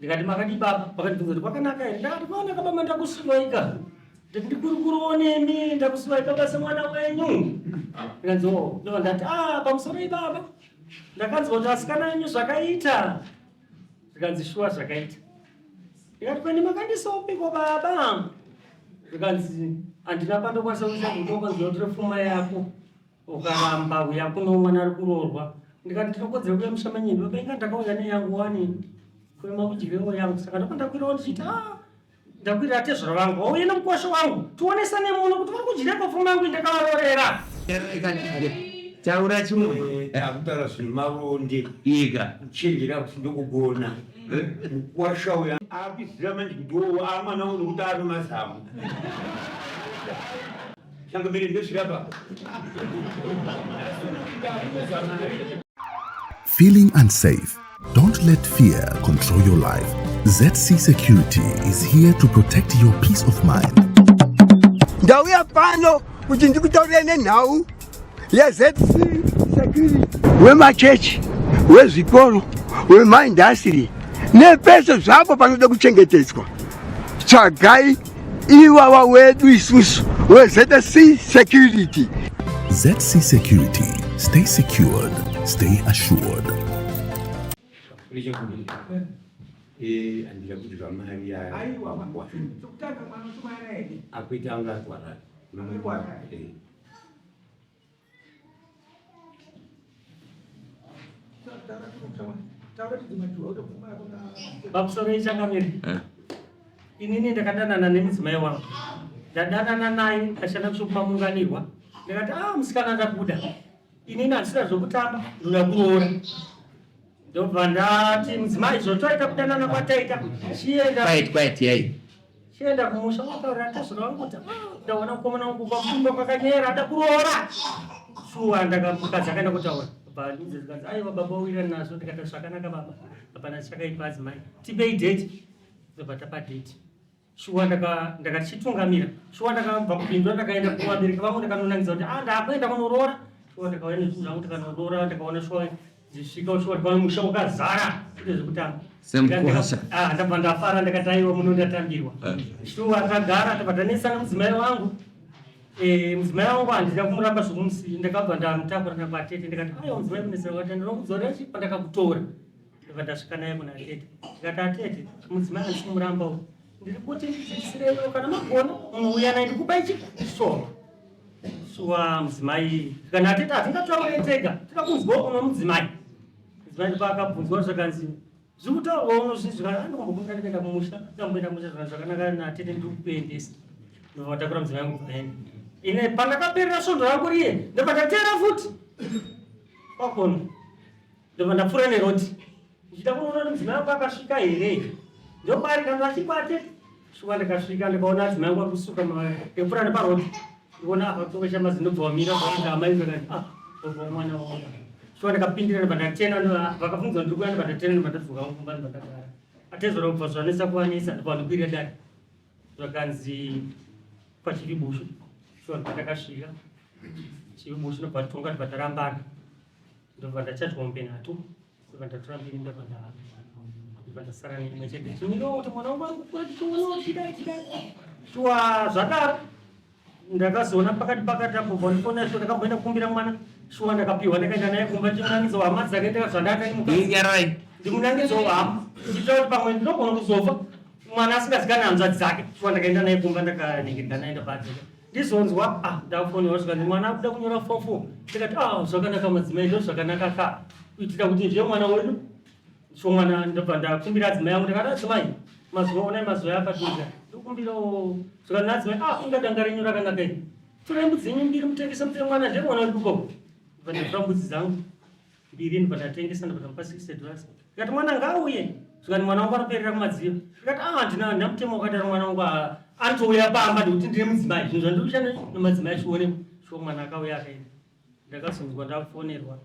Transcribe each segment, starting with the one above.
Ndikati makadii baba? Vakandibvunza kuti kwakanaka here? Ndakati kwakanaka baba ndakusuwaika. Ndati ndikurukuruwo nemi ndakusuwai baba semwana wenyu. Ndikanzi oh, ndobva ndati ah pamusoroi baba. Ndakanzwa kuti asikana yenyu zvakaita. Zvikanzi shuwa zvakaita. Ndikati kwani makandisopiko baba? Zvikanzi handina pandokwanisa kuisa kuti ndokwanisa pfuma yako. Ukaramba uya kuno mwana ari kuroorwa. Ndikati ndinokodzera kuuya musha menyini baba inga ndakauya neyangu wani kuema kudyirewo yangu saka ndobva ndakwirawo ndichiti ah ndakwirira atezvara vangu wauye nemukwasha wangu tionesane muno kuti vari kudyireko pfuma yangu indakavarorera. Taura chimwe. Takutaura zvinhu mavonde. Iga. Kuchenjera kuti ndokugona. Mukwasha uya akuziva manje kuti wo amwana uno kuti ano mazamu. Changamire ndozvirapa. Feeling unsafe? Don't let fear control your life. ZC Security is here to protect your peace of mind. Ndauya pano kuti ndikutaurire nenhau yeZC Security wemachechi, wezvikoro, wemaindasitiri nepese zvapo panoda kuchengetedzwa. Tsvagai iwawa wedu isusu weZC Security. ZC Security. Stay secured, stay assured. Andira kudya mari yayo. Akuita anga arwara. Pamusoro ichangamire. Inini ndakadanana nemudzimai wangu. Ndadanana naye ndashanda kusvika pamunganirwa. Ndikati ah musikana ndakuda. Inini handisina zvokutamba ndoda kuroora. Ndobva ndati mudzimai zvotoita kudanana kwataita. Chienda. Quiet, quiet, yai. Chienda kumusha wataura tazvona wangu kuti ah, ndaona mukomana wangu kwamumba kwakanyera ada kuroora. Shuwa ndakamukadzi akaenda kutaura. Baba ndudze zvikanzi aiwa baba wira nazvo ndikati zvakanaka baba. Hapana chakaipa adzimai. Tipei date. Ndobva tapa date. Shuwa ndaka ndakachitungamira. Shuwa ndakabva kupindura ndakaenda kuvabereki vangu ndakanonangidza kuti ah ndakuenda kunoroora. Shuwa ndakauya nezvinhu zvangu tikanoroora ndakaona shuwa Ndisvika usvika ndikaona musha wakazara kuita zvekutamba. Semukwasha. Ah, ndabva ndafara ndakati aiwa muno ndatambirwa. Shuwa tagara tabva tanesana mudzimai wangu. Eh, mudzimai wangu handina kumuramba zvekumusiya ndakabva ndamutakura nakwatete ndikati aiwa mudzimai kunesana kwatete ndinokudzorera chi pandakakutora. Ndabva ndasvika naye kuna tete. Ndikati atete mudzimai handisi kumuramba uyu. Ndiri kuti ndisirewo kana magona munouya naye ndikupa ichi soma. Shuwa mudzimai kana atete hatingataure tega toda kunzwawo kuno mudzimai. Mudzimai ndipo akabvunzwa zvakanzi zviri kutaurwa uno zvinhu zvakanaka ndikumbokumbira ndikaenda kumusha ndikamboenda kumusha zvakanaka zvakanaka natete ndiri kukuendesa. Ndobva vatakura mudzimai wangu kuenda. Ine pandakaperera svondo rangu riye ndobva ndateera futi kwakona. Ndobva ndapfuura nerodi ndichida kunoona kuti mudzimai wangu akasvika here. Ndopari kana vachibate shuwa ndikasvika ndikaona adzimai angu akusuka ndikapfuura neparodi ndikuona apa tokesha mazino ndobva wamira kwaenda amai vakati ah obva mwana wangu shuwa ndikapindira ndobva ndatena vakabvunza ndiri kuya ndobva ndatena ndobva ndadzoka kumba ndobva ndagara atezora kubva zvanetsa kuvanetsa ndobva vandikwirira dare zvakanzi pachiribushu shuwa ndobva ndakasvika chiribushu ndobva tonga ndobva tarambana ndobva ndachajwa mombe nhatu ndobva ndatora mbiri ndobva ndobva ndasara neimwe chete chimiro kuti mwana wangu ari kukura tichionawo chidai chidai shuwa zvadaro ndakazoona pakati pakati apo vandifonera shuwa ndakamboenda kukumbira mwana shuwa ndakapiwa ndakaenda naye kumba ndichimunangidza hama dzake ndakazvandakaimukainyarai ndimunangidza hama ndichitaura kuti pamwe ndinogona kuzofa mwana asingazikani hanzvadzi dzake shuwa ndakaenda naye kumba ndakaningirika naye ndabva adzoka ndizonzwa ah ndafonerwa zvikanzi mwana akuda kunyora form four ndikati ah zvakanaka madzimai ndo zvakanaka ka kuitira kuti ndiye mwana wedu so mwana ndobva ndakumbira adzimai angu ndakati adzimai mazuva onai mazuva apatinza ndokumbirawo zvikanzi adzimai ah inga danga renyu rakanaka iri torai mbudzi yenyu mbiri mutengese mutenge mwana ndiye mwana wedu koko ndobva ndatora mbudzi dzangu mbiri ndobva ndatengesa ndobva ndamupa 60 dollars ndikati mwana ngaauye zvikati mwana wangu anoperera kumadziva ndikati ah handina handina mutemo wakadaro mwana wangu ah, anotouya pamba ndikuti ndine mudzimai zvinhu zvandiri kushanda nemadzimai achionekwa shuwa mwana akauya akaenda ndakazonzwa ndafonerwa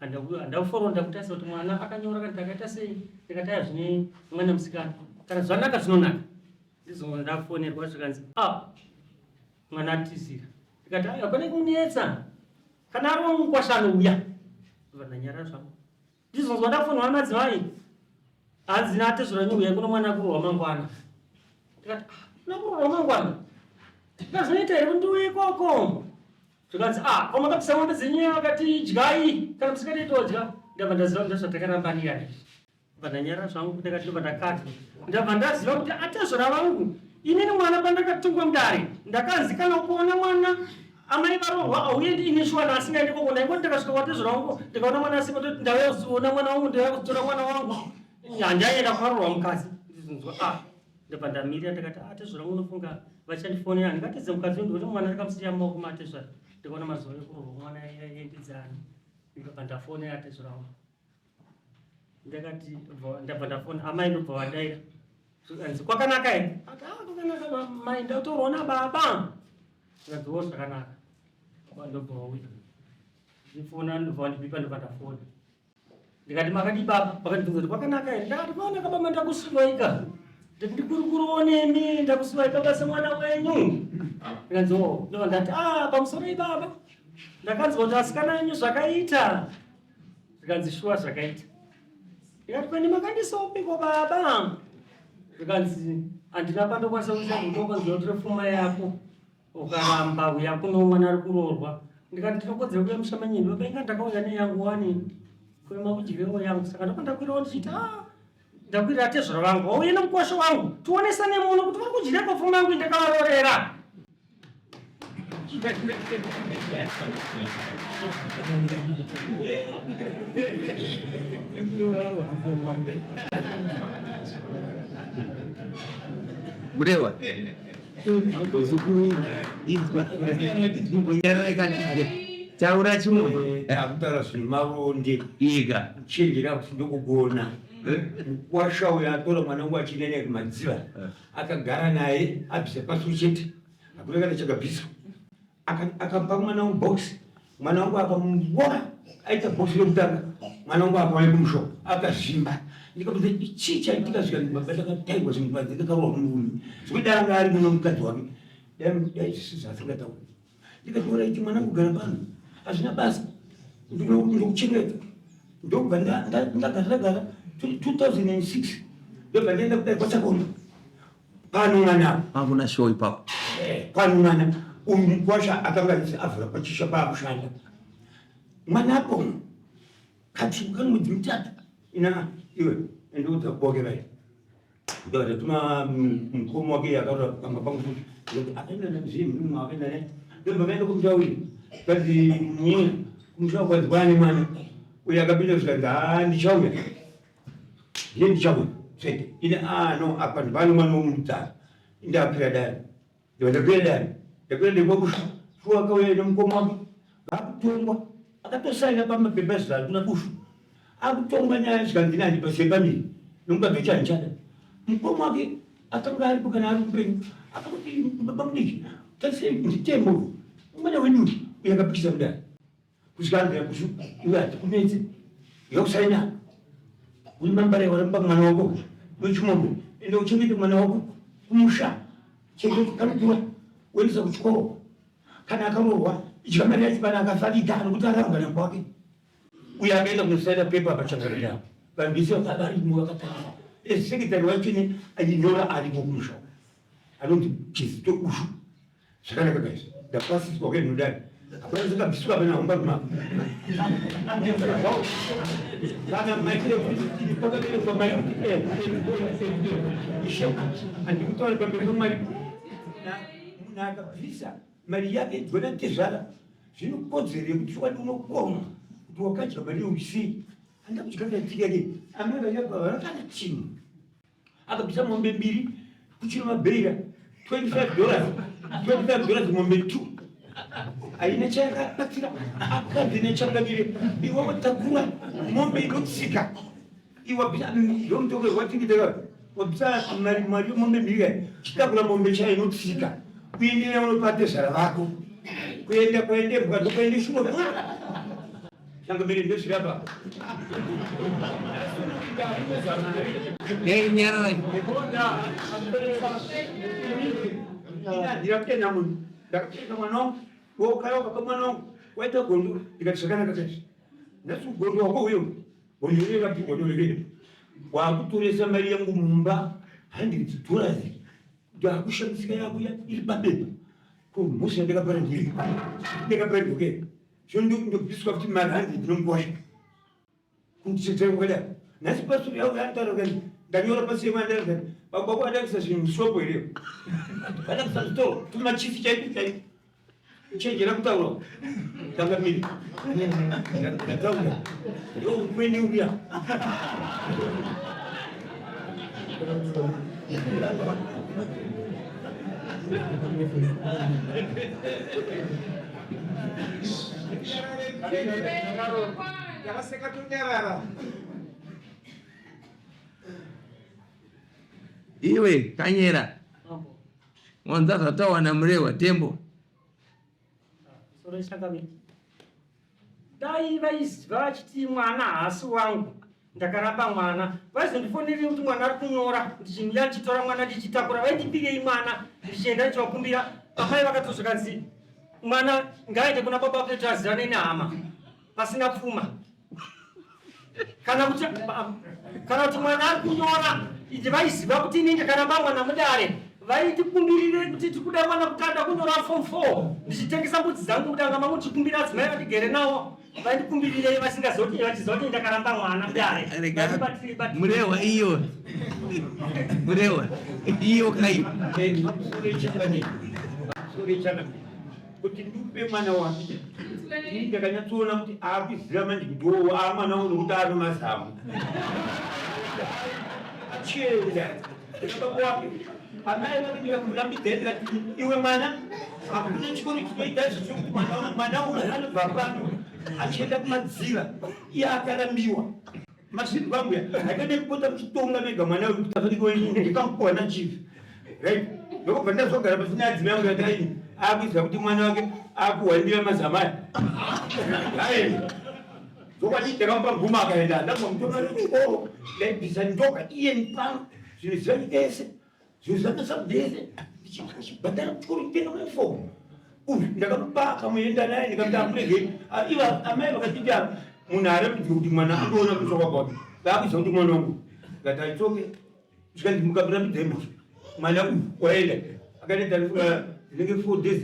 handakuforwa ndakutarisa kuti mwana akanyora kana ndakaita sei ndikati aya zvine mwana musikana kana zvanaka zvinonaka ndizonzwa ndafonerwa zvikanzi ah mwana atizira ndikati aya pane kunetsa Kana ari wangu mukwasha anouya. Ndobva ndanyarara zvangu. Ndizonzwa ndafonwa namadzimai. Hanzi natezvara nyuya kuno mwana kurohwa mangwana. Ndikati ah, nakurohwa mangwana. Ndikazvinoita here kuti ndiuye ikoko? Zvikanzi ah, ko makabvisa mombe dzenyu vakati idyai kana musingadi todya. Ndabva ndaziva kuti ndozvatakarambanira izvi. Ndabva ndanyarara zvangu ndakati ndobva ndakati. Ndabva ndaziva kuti atezvara vangu inini mwana pandakatungwa mudare ndakanzi kana ukaona mwana amai varohwa auendi ini shuwa ndaasingaendi koko ndaingoti ndakasvika kwatezvara wangu ndikaona mwana asipo ndoti ndauya kuzoona mwana wangu ndauya kuzotora mwana wangu handaienda kwarohwa mukadzi ndizonzwa ah ndabva ndamirira ndakati ah tezvara wangu unofunga vachandifonera handingatidze mukadzi uyu ndikuti mwana ndakamusiya mumaoko matezvara ndikaona mazuva ekurohwa mwana yendidzani ndikabva ndafonera tezvara wangu ndakati ndabva ndafona amai ndobva vadaira zvikanzi kwakanaka here ati ah kwakanaka mai ndatorwa nababa zvikanzi wo zvakanaka ndobva wauya ndifona ndobva wandibipa ndobva ndafona ndikati makadii baba vakandibvunza kuti kwakanaka here ndakati kwakanaka baba ndakusuwaika ndati ndikurukuruwo nemi ndakusuwai baba semwana wenyu ndikanzi o ndobva ndati ah pamusoroi baba ndakanzwa kuti asikana yenyu zvakaita Zvikanzi shuwa zvakaita. Ndikati kwani makandisopiko baba? Zvikanzi handina pandokwanisa kuisa ndokwanisa kutora pfuma yako ukaramba uya kuno mwana ari kuroorwa. Ndikati ndinokodzera kuuya musha manyini baba inga ndakauya neyangu wani kuema kudyirewo yangu saka ndopandakwirawo ndichiti ah ndakwirira tezvara vangu wauye nemukwasha wangu tionesane muno kuti vari kudyireko pfuma yangu indakavarorera. Murewa. Muzukuru inzwa. Imbonyarara kana. Taura chimwe. Takutaura zvinhu mavonde. Iga. Chenjera kuti ndokugona. Mukwasha uyo atora mwana wangu achinene kumadziva. Akagara naye abvisa pasuru chete. Hakuna kana chakabviswa. Akapa mwana wangu box. Mwana wangu akamubora aita box rekutanga. Mwana wangu akauya kumusho akazvimba. Ndikabvunza chii chaitika zvikanzi baba ndakatairwa zvinhu panze ndakarohwa murume. Zvekuti dai anga ari muno mukadzi wake. Dai dai zvisizvo zvaasingatauri. Ndikati oraiti mwana wangu gara pano. Hazvina basa. Ndinokuchengeta. Ndobva ndagara ndagara 2006 ndobva ndaenda kudai kwaChakomba. Pano mwana hakuna show ipapo. Pano mwana uyu mukwasha akanga avhura pachisha paakushanda. Mwana apo katsvuka mwedzi mitatu ina iwe endoudza kuboke vai. Ndatuma mukoma wake akaura pamba pangu futi. Akaenda nazviye murume akaenda naye. Ndobva vaenda kumusha uyu. Kanzi munya kumusha kwanzi kwaane mwana. Uyu akapinda zvikanzi haa ndichauya. Ndiye ndichauya. Chete. Ine ah no apa ndipane mwana womudzara. Ndakwira dare. Ndakwira dare. Ndakwira dare kwakusha. Shuwa akauya nemukoma wake. Vakutongwa. Akatosaina pamapepa zvaari kuna Bushu. Akutongwa nyaya zvikanzi nani pasepamiri. Nomukadzi wechandichada. Mukoma wake akanga aripo kana ari mupenyu. Akakuti baba mudiki tarisei nditembo. Mwana wenyu uyu akapikisa kudai. Kusvika anzi Bushu iwe hatikunetsi. Yokusaina. Uri mambare waramba mwana wako. Wechimombe. Enda uchengete mwana wako kumusha. Chengeta kanokura. Uendesa kuchikoro. Kana akaroorwa idya mari yacho kana akafa viga nokuti akarambwa nakwake. Uye akaenda kunosaina pepa pachangano yavo. Vanhu vese varimo vakatarisa. Secretary wacho ne achinyora arimo kumusha. Anonzi Chizito Bushu. Zvakanaka guys. Ndapasiswa kuenda kudare. Hapana zvakabviswa pana humba kuma. Kana maitire kuti pakaberekwa mai kuti ishe handikutaura pamberi pamwari. Munhu akabvisa mari yake dzona tezvara zvinokodzero yekuti chokwadi unokona kuti wakadya mari yousei handa kudya katika ke amai vanyabva vakana chinhu akabvisa mombe mbiri kuchino mabheira 25 dollars 25 dollars mombe 2 haina chayakabatsira akadzi nechangamire iwe watakura mombe inotsika iwabvisandomutokewatingiteka wabvisa mari mari yemombe mbiri kai chitakura mombe chaya inotsika kuenderera unopa tezvara vako kuenda kuende mbwa ndokuende shuwa changamire ndozviri apa ndakutenda munhu ndakapfeka mwana wangu wokaya wakapa mwana wangu waita gondo ndikati zvakanaka chaizvo nhasi gondo wako uyo gondo rerabvi gondo rerei Wakutoresa mari yangu mumba hundreds dollars ndakushamisika yako iri pabepa. Ko mhosva yandakapara ndiri ndakapara okay. Zvino ndobviswa futi mari hanzi ndinomukwasha. Kundichedzera kwakadai. Nhasi pasuri yangu yanotaura kani ndanyora pasi yemwana ndakati baba vako adakisa zvinhu mushopo here? Adakisa mustoro tumachifi chaiko chaiko. Chenjera kutaura. Changamire. Ndataura. Iwe umweni uya. Yakaseka tonyarara. Iwe kanyera. Wanza zvatawana Murewa Tembo. Soro chakamira. Dai vaiziva vachiti mwana haasi wangu ndakaramba mwana vaizondifonerei kuti mwana ari kunyora ndichiuya ndichitora mwana ndichitakura vaindipirei mwana ndichienda ndichivakumbira amai vakatozvikanzi mwana ngaaende kuna baba vake kuti azivane nehama pasina pfuma kana kuti kana kuti mwana ari kunyora ende vaiziva kuti ini ndakaramba mwana mudare vaitikumbirire kuti tikuda mwana kuti ada kunyora form 4 ndichitengesa mbudzi dzangu mudanga mangu ndichikumbira adzimai vandigere nawo vaindikumbirire vasingazoti vachiziva kuti ndakaramba mwana mudare Murewa iyo Murewa iyo kai kuti ndiupe mwana wake ini ndakanyatsoona kuti akuziva manje kuti oo amwana wangu nokuti ano mazamu achienda baba wake amai vake ndikamurambidza ndikati iwe mwana hakuna chikoro chinoita izvo chokuti mwana uyu anobva pano achienda kumadziva iye akarambiwa Masviti kwambuya haikade kupota muchitonga mega mwana uyu kuti afanike ndikamupuwa nachief right ndokubva ndazogara pasi neadzimai angu yataini akuziva kuti mwana wake akuhwandira mazamaya ayi zvokwadi ndakamupa mvumo akaenda ndakamutora chikoro ndaibvisa ndoga iye pano zvinhu zvanyu ese zvinhu zvakasabudese ndichibhadhara kuchikoro kutenga uniform uyu ndakamupa akamuenda naye ndikamuti amuregei ah, iva amai vakatiti ah, munhu arambidzwe kuti mwana andoona kuiswa kwababa vakuziva kuti mwana wangu ngati aitsoke zvikanzi mukamurambidzai mhosva mwana uyu waenda akaenda dzinenge 4 days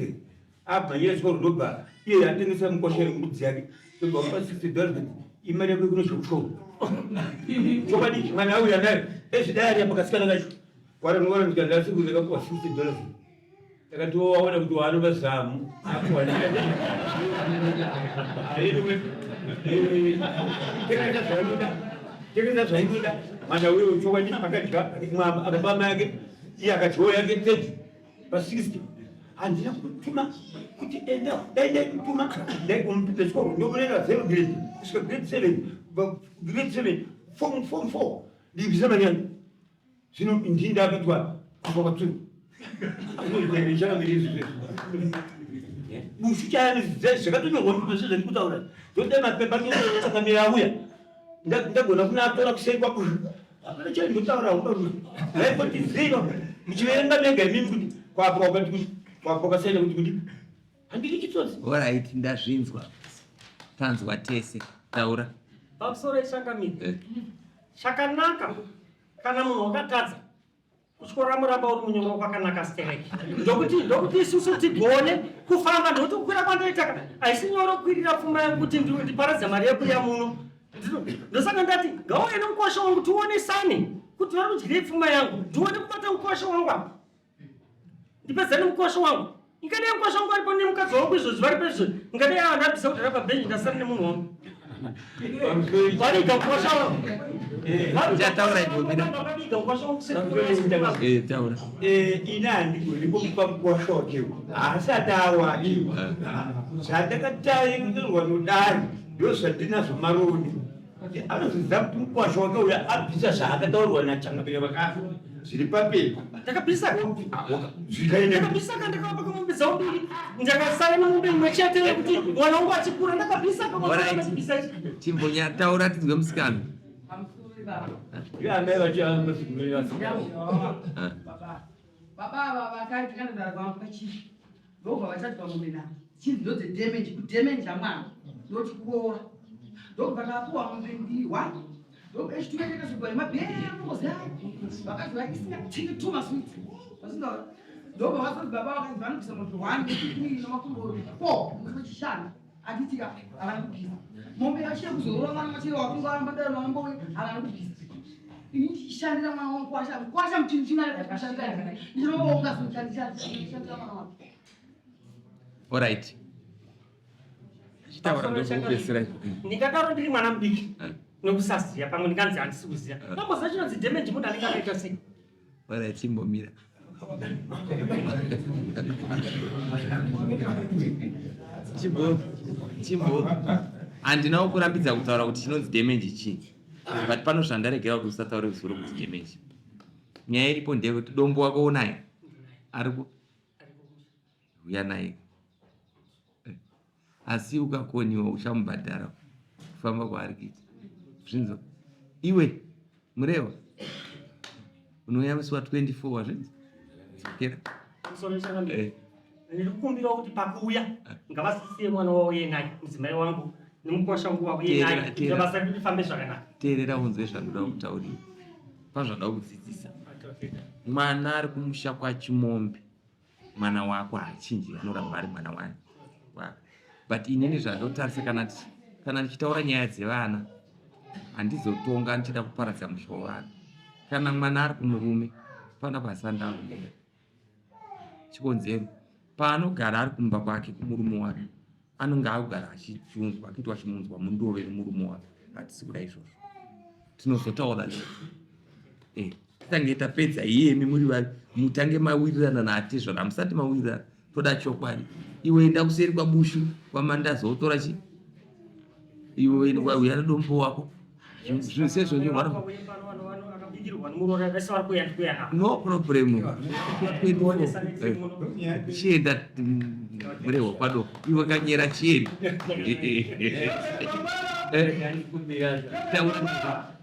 abhanyira chikoro ndobva iye atengesa mukwasha mbudzi yake ndobva mupa 60 dollars imari yako ikuno zvekuchikoro chokwadi mwana auya nayo ezvidai ari apa kasikana kacho waranwaranzikandasikundakapuwa 60 dollars takati waona kuti waano mazamu tengesa zvainoda mwana uyo chokwadi akadya akaba mai ake iye akadyawo yake 30 pa 60 handina kutuma kuti enda dai ndaikutuma ndaikumupinza chikoro ndomunena zero grade kusvika grade 7 grade 7 form form 4 ndibvisa mari yangu zvino ndii ndakuitwa kufa kwatsuru bushu chayani zvakatonyorwa mupese zvandiri kutaura zvoda mapepa akamira auya ndagona kunatora kuseri kwabushu Hapana chai ndotaura hubarume. Vaimbotiziva muchiverenga mega imimi kuti kwapo wakati kuti kwapo wakasaina kuti kuti handiri chitsotsi. Alright, ndazvinzwa. Tanzwa tese. Taura. Pamusoro echangamire. Eh. Chakanaka kana munhu wakatadza kutyora muramba uri munyoro kwakanaka stereki ndokuti ndokuti isusu tigone kufamba ndokuti kukwira kwandoita haisi nyoro kukwirira pfuma yangu kuti ndiparadze mari yekuya muno ndosaka ndati ngauye nemukosho wangu tionesane kuti vari kudyirei pfuma yangu ndione kubata mukosho wangu apa ndipedzane mukosho wangu ingadai mukosho wangu aripo nemukadzi wangu izvozvi vari pezvo ingadai ava ndabvisa kuti rapa bhenji ndasara nemunhu wangu variga mukosho wangu Ini handigoni kumupa mukwasha wake haasati awake zvandakatarirwa nodari ndozvandinazvo maroni anoziva kuti mukwasha wake uya abvisa zvaakataurwa nachangamire vakafa zviri papepa ndakabvisa ndakabvisa ka ndakavapa kamombe dzavo mbiri ndakasara nemombe imwe chete yekuti mwana wangu achikura ndakabvisa kamabvisa chimbonya taura tinzwe musikana Baba ava vakati kanodara kwambuka chii ndobva vachadya mombe navo chinzi ndodzedemenji kudemenja mwana ndoti kuroora ndobva tapuwa mombe mbiri one Ndokuechitukaitakazuva nemabhero koziai vakadzi vaisingatingi two masweets vasinga ndobva vazoti baba vakanzi vanobvisa mombe one nethree nemakumbo four musi wechishanu anditika havana kubvisa mombe yacho yekuzorora mwana machero wakunga madaro mambowe havana kubvisa ini ndichishandira mwana wangu kwasha kwasha muchinhu chinaa ndinoonga zvinoshandira mwana wangu. Alright, chitaura, ndokupedzisira. Ndingadaro ndiri mwana mudiki nekusaziya, pamwe ndinganzi handisi kuziya. Ndamboziva chinonzi damage, munhu anenge akaita sei? Alright, chimbomira. Chimbo chimbo handina kukurambidza kutaura kuti chinonzi damage chii, but pano zvandaregera kuti usataure zuro kuti damage. Nyaya iripo ndeyekuti dombo wako unaye ari uya naye, asi ukakoniwa uchamubhadhara kufamba kwaari kuita. Zvinzo iwe Murewa, unouya musi wa24, wazvinzi dzokera. Musoro chakamira. Ndiri kukumbirawo kuti pakuuya ngavasisiye mwana wavo uye naye, mudzimai wangu nemukwasha wangu wauye Teerera, naye kuitira teerera. basa redu rifambe zvakanaka. Teerera unzwe zvandoda kutaurira, pazvada kudzidzisa. Mwana ari kumusha kwaChimombe, mwana wako haachinji, anoramba ari mwana wani wako. But inini zvandotarisa, kana ndichitaura nyaya dzevana, handizotonga ndichida kuparadza musha wevanhu. Kana mwana ari kumurume, pana pasandamuda. Chikonzero, paanogara ari kumba kwake kumurume wake, anonge akugara achiunzwa, akuitwa chimunzwa mundove nemurume wake. Hatisi kuda izvozvo. Tinozotaura titange tapedza. Iyemi muri vari mutange mawirirana naatezvara. Hamusati mawirirana, toda chokwadi. Iwe enda kuseri kwaBushu kwaMandazotora chi, iwe uya nedombo wako, zvinhu sezvonyorwa. Akabikirwa nemuroora, vese vari kuuya, ndikuuya navo. No problem. Chienda Murehwa kwadoko, iwe Kanyera chienda. Taura.